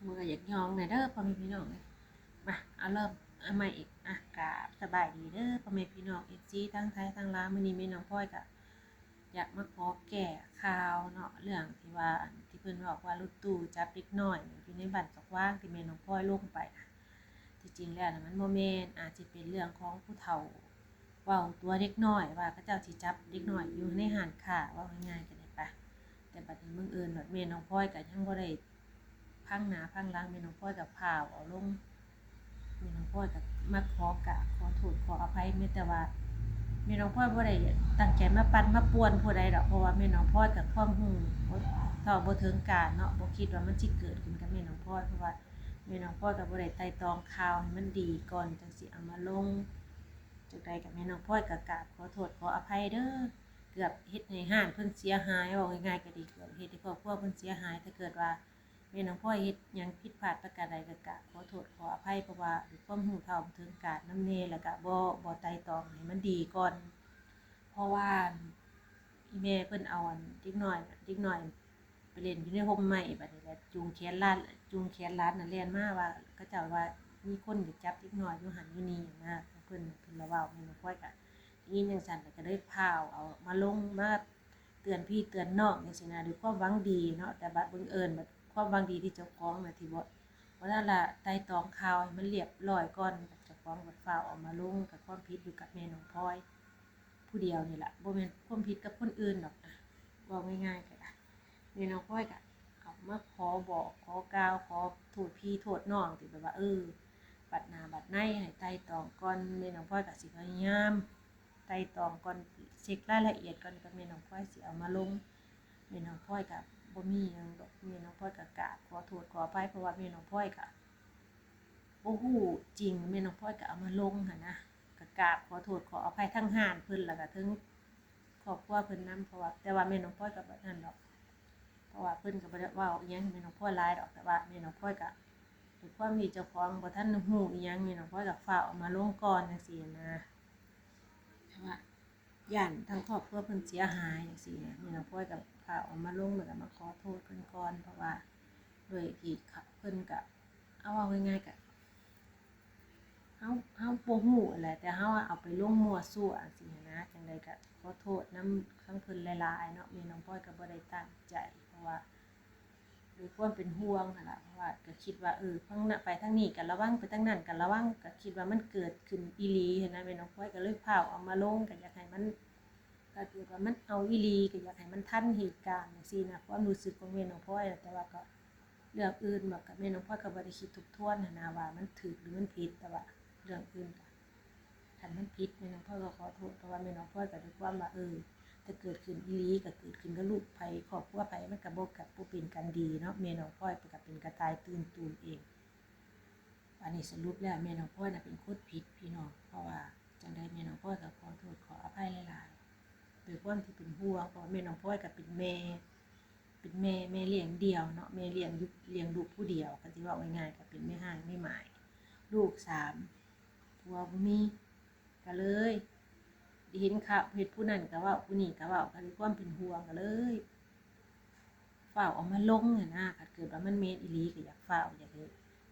ມັນກໍຢາກຍ້ອງແດ່ເດີພໍ່ແມ່ພີ່ນ້ອງເອີຍ. ມາ ເອົາເລີ່ມ ເອົາໃໝ່ອີກ. ອ່ະ ກາບສະບາຍດີເດີພໍ່ແມ່ພີ່ນ້ອງ ເອັຟຊີ ທັງໄທທັງລາວ. ມື້ນີ້ແມ່ນ້ອງພອຍກໍຢາກມາຂໍແກ້ຂ່າວເນາະ ເລື່ອງທີ່ວ່າ ອັນທີ່ເພິ່ນເວົ້າວ່າລົດຕູ້ຈັບເດັກນ້ອຍຢູ່ໃນບ້ານສະຫວ່າງ ທີ່ແມ່ນ້ອງພອຍລົງໄປນະ. ທີ່ຈິງແລ້ວນະ ມັນບໍ່ແມ່ນ, ອາດຊິເປັນເລື່ອງຂອງຜູ້ເຖົ້າ ເວົ້າຕົວະເດັກນ້ອຍວ່າເຂົາເຈົ້າຊິຈັບເດັກນ້ອຍຢູ່ໃນຮ້ານຄ້າ ເວົ້າງ່າຍໆກໍໄດ້ປະ. ແຕ່ບັດນີ້ບັງເອີນວ່າແມ່ນ້ອງພອຍກໍຍັງບໍ່ໄດ້ຟັງໜ້າຟັງຫຼັງ, ແມ່ນ້ອງພອຍກໍຟ້າວເອົາລົງ. ແມ່ນ້ອງພອຍກໍມາຂໍກາບຂໍໂທດຂໍອະໄພ, ແມ່ນແຕ່ວ່າແມ່ນ້ອງພອຍບໍ່ໄດ້ຕັ້ງໃຈມາປັ່ນມາປ່ວນຜູ້ໃດດອກ, ເພາະວ່າແມ່ນ້ອງພອຍກໍຄວາມຮູ້ບໍ່ເທົ່າບໍ່ເຖິງການເນາະ, ບໍ່ຄິດວ່າມັນຊິເກີດຂຶ້ນກັບແມ່ນ້ອງພອຍ, ເພາະວ່າແມ່ນ້ອງພອຍກໍບໍ່ໄດ້ໄຕ່ຕອງຂ່າວໃຫ້ມັນດີກ່ອນ ຈັ່ງຊິເອົາມາລົງ. ຈັ່ງໃດກໍແມ່ນ້ອງພອຍກໍກາບຂໍໂທດຂໍອະໄພເດີ, ເກືອບເຮັດໃຫ້ຮ້ານເພິ່ນເສຍຫາຍ, ເວົ້າງ່າຍໆກໍດີ ເກືອບເຮັດໃຫ້ຄອບຄົວເພິ່ນເສຍຫາຍ. ຖ້າເກີດວ່າແມ່ນ້ອງພອຍເຮັດຫຍັງຜິດພາດປະການໃດ ກໍກາບຂໍໂທດຂໍອະໄພ, ເພາະວ່າດ້ວຍຄວາມຮູ້ເທົ່າບໍ່ເຖິງການນຳແດ່ ແລ້ວກໍບໍ່ ບໍ່ໄຕ່ຕອງໃຫ້ມັນດີກ່ອນ, ເພາະວ່າອີ່ແມ່ເພິ່ນເອົາອັນເດັກນ້ອຍ ເດັກນ້ອຍ ໄປຫຼິ້ນຢູ່ໃນຮົ່ມໄມ້. ບັດນີ້ແຫຼະ ຈູງແຂນຫຼານ ຈູງແຂນຫຼານນັ້ນແລ່ນມາວ່າ ເຂົາເຈົ້າວ່າມີຄົນໄປຈັບເດັກນ້ອຍຢູ່ຫັ້ນຢູ່ນີ້ນະ, ເພິ່ນ ເພິ່ນລະເວົ້າ. ແມ່ນ້ອງພອຍກໍໄດ້ຍິນຈັ່ງຊັ້ນ ແລ້ວກໍເລີຍພ້າວເອົາມາລົງ ມາເຕືອນພີ່ເຕືອນນ້ອງຈັ່ງຊີ້ນະ ດ້ວຍຄວາມຫວັງດີເນາະ. ແຕ່ບັດບັງເອີນ ບັດຄວາມຫວັງດີທີ່ເຈົ້າຂອງນະ ທີ່ບໍ່ ບໍ່ທັນລະໄຕ່ຕອງຂ່າວໃຫ້ມັນລຽບລ້ອຍກ່ອນ, ເຈົ້າຂອງບັດຟ້າວເອົາມາລົງ, ກໍຄວາມຜິດຢູ່ກັບແມ່ນ້ອງພອຍ ຜູ້ດຽວນີ້ລະ, ບໍ່ແມ່ນຄວາມຜິດກັບຄົນອື່ນດອກນະ. ເວົ້າງ່າຍໆກໍໄດ້ ແມ່ນ້ອງພອຍກໍເອົາມາຂໍບອກ ຂໍກ່າວ ຂໍໂທດພີ່ໂທດນ້ອງ ທີ່ແບບວ່າ ເອີ ບັດໜ້າບັດໃນໃຫ້ໄຕ່ຕອງກ່ອນ. ແມ່ນ້ອງພອຍກໍຊິພະຍາຍາມໄຕ່ຕອງກ່ອນ ເຊັກລາຍລະອຽດກ່ອນ ກ່ອນແມ່ນ້ອງພອຍຊິເອົາມາລົງ. ແມ່ນ້ອງພອຍກໍບໍ່ມີຫຍັງດອກ, ແມ່ນ້ອງພອຍກໍກາບຂໍໂທດຂໍອະໄພ ເພາະວ່າແມ່ນ້ອງພອຍກໍ ບໍ່ຮູ້ຈິງ, ແມ່ນ້ອງພອຍກໍເອົາມາລົງຫັ້ນນະ, ກໍກາບຂໍໂທດຂໍອະໄພທັງຮ້ານເພິ່ນ ແລ້ວກໍເຖິງຄອບຄົວເພິ່ນນຳ. ເພາະວ່າ ແຕ່ວ່າແມ່ນ້ອງພອຍກໍບໍ່ນັ້ນດອກ, ເພາະວ່າເພິ່ນກໍບໍ່ໄດ້ເວົ້າອີ່ຫຍັງໃຫ້ແມ່ນ້ອງພອຍຫຼາຍດອກ, ແຕ່ວ່າແມ່ນ້ອງພອຍກໍ ດ້ວຍຄວາມທີ່ເຈົ້າຂອງບໍ່ທັນຮູ້ອີ່ຫຍັງ, ແມ່ນ້ອງພອຍກໍຟ້າວເອົາມາລົງກ່ອນຈັ່ງຊີ້ນະ. ແຕ່ວ່າ ຢ້ານທາງຄອບຄົວເພິ່ນເສຍຫາຍຈັ່ງຊີ້ນະ, ແມ່ນ້ອງພອຍກໍພາອອກມາລົງ ແລ້ວກໍມາຂໍໂທດເພິ່ນກ່ອນ, ເພາະວ່າດ້ວຍທີ່ເພິ່ນກໍ ເອົາເວົ້າງ່າຍໆ ກໍ ເຮົາ ເຮົາບໍ່ຮູ້ແຫຼະ ແຕ່ເຮົາເອົາໄປລົງມົ້ວຊົ່ວຈັ່ງຊີ້ນະ, ຈັ່ງໃດກໍຂໍໂທດນຳທາງເພິ່ນຫຼາຍໆເນາະ. ແມ່ນ້ອງພອຍກໍບໍ່ໄດ້ຕັ້ງໃຈ ເພາະວ່າ ດ້ວຍຄວາມເປັນຫ່ວງຫັ້ນລະ, ເພາະວ່າກໍຄິດວ່າ ເອີ ທາງນັ້ນໄປທາງນີ້ກໍລະວັງ, ໄປທາງນັ້ນກໍລະວັງ, ກໍຄິດວ່າມັນເກີດຂຶ້ນອີ່ຫຼີຫັ້ນນະ. ແມ່ນ້ອງພອຍກໍເລີຍພ້າວເອົາມາລົງ, ກໍຢາກໃຫ້ມັນ ຖ້າເກີດວ່າມັນເອົາອີ່ຫຼີ ກໍຢາກໃຫ້ມັນທັນເຫດການຈັ່ງຊີ້ນະ, ຄວາມຮູ້ສຶກຂອງແມ່ນ້ອງພອຍນະ. ແຕ່ວ່າກໍເລື່ອງອື່ນແບບ ກໍແມ່ນ້ອງພອຍກໍບໍ່ໄດ້ຄິດທົບທວນຫັ້ນນະ ວ່າມັນຖືກຫຼືມັນຜິດ, ແຕ່ວ່າເລື່ອງອື່ນກໍ ຄັນມັນຜິດ ແມ່ນ້ອງພອຍກໍຂໍໂທດ, ເພາະວ່າແມ່ນ້ອງພອຍກໍດ້ວຍຄວາມວ່າ ເອີ ຖ້າເກີດຂຶ້ນອີ່ຫຼີ ກໍເກີດຂຶ້ນກັບລູກໃຜ ຄອບຄົວໃຜ ມັນກໍບໍ່ ກໍບໍ່ເປັນການດີເນາະ. ແມ່ນ້ອງພອຍກໍເປັນກະຕ່າຍຕື່ນຕູມເອງ. ບາດນີ້ສະຫຼຸບແລ້ວ ແມ່ນ້ອງພອຍນະເປັນຄົນຜິດພີ່ນ້ອງ, ເພາະວ່າຈັ່ງໃດແມ່ນ້ອງພອຍກໍຂໍໂທດຂໍອະໄພຫຼາຍໆ ດ້ວຍຄວາມທີ່ເປັນຫ່ວງ, ເພາະວ່າແມ່ນ້ອງພອຍກໍເປັນແມ່ ເປັນແມ່ ແມ່ລ້ຽງດ່ຽວເນາະ, ແມ່ລ້ຽງຢູ່ ລ້ຽງລູກຜູ້ດຽວ, ກໍຊິເວົ້າງ່າຍໆ ກໍເປັນແມ່ຮ້າງແມ່ໝ້າຍ ລູກສາມ ຜົວບໍ່ມີ, ກໍເລີຍໄດ້ເຫັນຂ່າວ ເຫັນຜູ້ນັ້ນກໍເວົ້າ ຜູ້ນີ້ກໍເວົ້າ, ກໍດ້ວຍຄວາມເປັນຫ່ວງ ກໍເລີຍ ຟ້າວເອົາມາລົງຫັ້ນນະ. ຄັນເກີດວ່າມັນແມ່ນອີ່ຫຼີ ກໍຢາກຟ້າວ ຢາກໃຫ້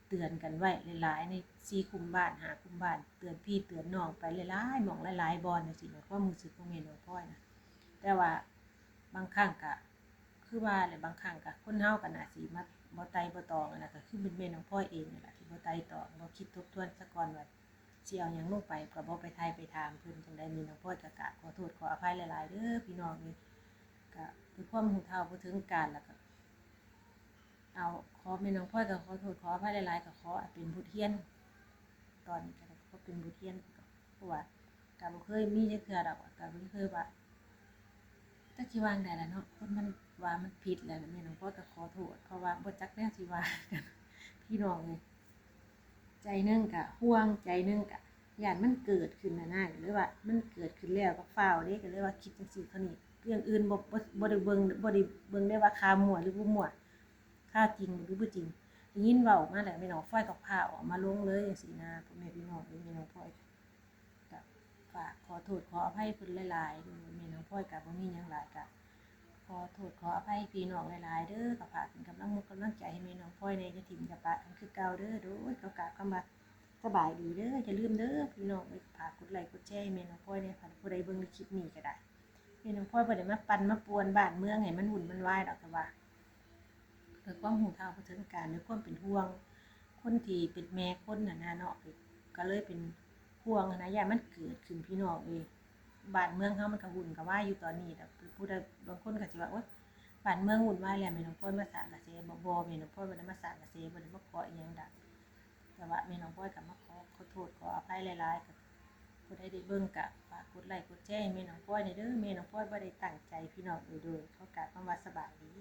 ເຕືອນກັນໄວ້ຫຼາຍໆ ໃນສີ່ຄຸ້ມບ້ານ ຫ້າຄຸ້ມບ້ານ, ເຕືອນພີ່ເຕືອນນ້ອງໄປຫຼາຍໆ ໝ່ອງຫຼາຍໆບ່ອນຈັ່ງຊີ້ນະ, ຄວາມຮູ້ສຶກຂອງແມ່ນ້ອງພອຍນະ. ແຕ່ວ່າບາງຄັ້ງກໍ ຄືວ່າແຫຼະ ບາງຄັ້ງກໍຄົນເຮົາກໍໜ້າຊິມາບໍ່ໄຕ່ບໍ່ຕອງຫັ້ນນະ, ກໍຄືແມ່ນແມ່ນ້ອງພອຍເອງນີ້ແຫຼະ ທີ່ບໍ່ໄຕ່ຕອງ ບໍ່ຄິດທົບທວນສາກ່ອນວ່າ ຊິເອົາຫຍັງລົງໄປ ກໍບໍ່ໄປໄຖ່ໄປຖາມເພິ່ນ. ຈັ່ງໃດແມ່ນ້ອງພອຍກໍກະຂໍໂທດຂໍອະໄພຫຼາຍໆເດີພີ່ນ້ອງເອີຍ, ກະດ້ວຍຄວາມຮູ້ເທົ່າບໍ່ເຖິງການ ແລ້ວກະ ເອົາ ຂໍ ແມ່ນ້ອງພອຍກໍຂໍໂທດຂໍອະໄພຫຼາຍໆ, ກໍຂໍໃຫ້ເປັນບົດຮຽນ ຕອນນີ້ກໍຂໍເປັນບົດຮຽນ ເພາະວ່າກໍບໍ່ເຄີຍມີຈັກເທື່ອດອກ, ກໍບໍ່ເຄີຍວ່າ ຈັກຊິວ່າຈັ່ງໃດລະເນາະ, ຄົນມັນວ່າມັນຜິດແລ້ວ ແມ່ນ້ອງພອຍກໍຂໍໂທດ ເພາະວ່າບໍ່ຈັກແນວຊິວ່າກັນ ພີ່ນ້ອງເອີຍ. ໃຈໜຶ່ງກະຫ່ວງ ໃຈໜຶ່ງກະຢ້ານມັນເກີດຂຶ້ນຫັ້ນນະ, ກໍເລີຍວ່າມັນເກີດຂຶ້ນແລ້ວກໍຟ້າວເດ້, ກໍເລີຍວ່າຄິດຈັ່ງຊີ້ເທົ່ານີ້, ເລື່ອງອື່ນບໍ່ ບໍ່ ບໍ່ໄດ້ເບິ່ງ ບໍ່ໄດ້ເບິ່ງໄດ້ວ່າຂ່າວມົ້ວຫຼືບໍ່ມົ້ວ, ຂ່າວຈິງຫຼືບໍ່ຈິງ. ໄດ້ຍິນເວົ້າມາແລ້ວ ແມ່ນ້ອງພອຍກໍພາອອກມາລົງເລີຍຈັ່ງຊີ້ນະ ພໍ່ແມ່ພີ່ນ້ອງເອີຍ. ແມ່ນ້ອງພອຍ ກະຝາກຂໍໂທດຂໍອະໄພເພິ່ນຫຼາຍໆເດີ, ແມ່ນ້ອງພອຍກະບໍ່ມີຫຍັງຫຼາຍ, ກະ ຂໍໂທດຂໍອະໄພພີ່ນ້ອງຫຼາຍໆເດີ້ ກໍຝາກເປັນກຳລັງມຸກກຳລັງໃຈໃຫ້ແມ່ນ້ອງພອຍແດ່ ຢ່າຖິ້ມຢ່າປະກັນຄືເກົ່າເດີ້. ໂດຍ ຂໍກາບຄຳວ່າສະບາຍດີເດີ້. ຢ່າລືມເດີ້ພີ່ນ້ອງເອີຍ ຝາກກົດໄລກົດແຊໃຫ້ແມ່ນ້ອງພອຍແດ່ ຖ້າຜູ້ໃດເບິ່ງໃນຄລິບນີ້ກໍໄດ້. ແມ່ນ້ອງພອຍບໍ່ໄດ້ມາປັ່ນມາປ່ວນບ້ານເມືອງໃຫ້ມັນວຸ່ນມັນວາຍດອກ ແຕ່ວ່າ ເພື່ອຄວາມຮູ້ເທົ່າບໍ່ເຖິງການ ດ້ວຍຄວາມເປັນຫ່ວງຄົນທີ່ເປັນແມ່ຄົນຫັ້ນນະເນາະ ກໍເລີຍເປັນຫ່ວງຫັ້ນນະ ຢ້ານມັນເກີດຂຶ້ນພີ່ນ້ອງເອີຍ. ບ້ານເມືອງເຮົາມັນກໍວຸ່ນກະວາຍຢູ່ຕອນນີ້ແຫຼະ ຜູ້ໃດບາງຄົນກໍຊິວ່າ ໂອ້ຍ ບ້ານເມືອງວຸ່ນວາຍແລ້ວ ແມ່ນ້ອງພອຍມາສ້າງກະແສບໍ? ບໍ່ ແມ່ນ້ອງພອຍບໍ່ໄດ້ມາສ້າງກະແສ ບໍ່ໄດ້ມາກໍ່ອີ່ຫຍັງດອກ ແຕ່ວ່າແມ່ນ້ອງພອຍກໍມາຂໍ ຂໍໂທດຂໍອະໄພຫຼາຍໆ ກໍຜູ້ໃດໄດ້ເບິ່ງກໍຝາກກົດໄລກົດແຊໃຫ້ແມ່ນ້ອງພອຍແດ່ເດີ້. ແມ່ນ້ອງພອຍບໍ່ໄດ້ຕັ້ງໃຈພີ່ນ້ອງເອີຍ. ໂດຍ ຂໍກາບຄຳວ່າສະບາຍດີ.